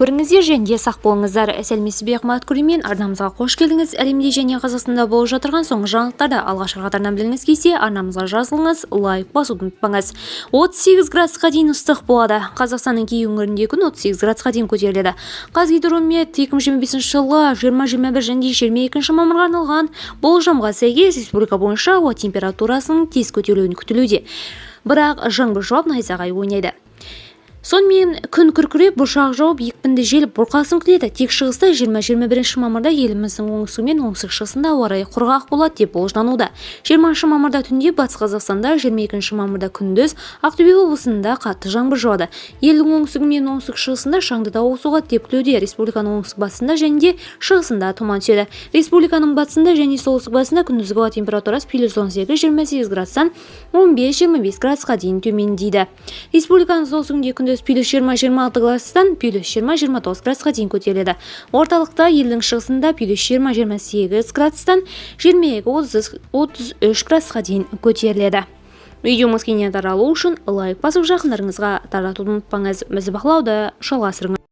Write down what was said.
Көріңіздер және де сақ болыңыздар. Сәлеметсіз бе, қымбатты көрермен, арнамызға қош келдіңіз. Әлемде және Қазақстанда болып жатырған соңғы жаңалықтарды алғашқы қатардан білгіңіз келсе, арнамызға жазылыңыз, лайк басуды ұмытпаңыз. 38 градусқа дейін ыстық болады. Қазақстанның кей өңірінде күн 38 градусқа дейін көтеріледі. Қазгидромет 2025 жылы 20, 21 және 22 мамырға арналған болжамға сәйкес, республика бойынша ауа температурасының тез көтерілуін күтілуде. Бірақ жаңбыр жауып, найзағай ойнайды. Сонымен, күн күркіреп, бұршақ жауып, екпінді жел, бұрқасын күтіледі. Тек шығыста 20-21 мамырда еліміздің оңтүстігі мен оңтүстік-шығысында ауа райы құрғақ болады деп болжануда. 20 мамырда түнде Батыс Қазақстанда, 22 мамырда күндіз Ақтөбе облысында қатты жаңбыр жауады. Елдің оңтүстігі мен оңтүстік-шығысында шаңды дауыл соғады деп күтілуде. Республиканың оңтүстік-батысында және де шығысында тұман түседі. Республиканың батысында және солтүстік-батысында күндізгі ауа температурасы плюс 18-28 градустан 15-25 градусқа дейін төмендейді. Республиканың солтүстігінде күндіз плюс 20-26 градустан плюс 20-29 градусқа дейін көтеріледі. Орталықта, елдің шығысында плюс 20-28 градустан 22-33 градусқа дейін көтеріледі. Видеомыз кеңінен таралу үшін лайк басып, жақындарыңызға таратуды ұмытпаңыз. Бізді бақылауды жалғастырыңыз.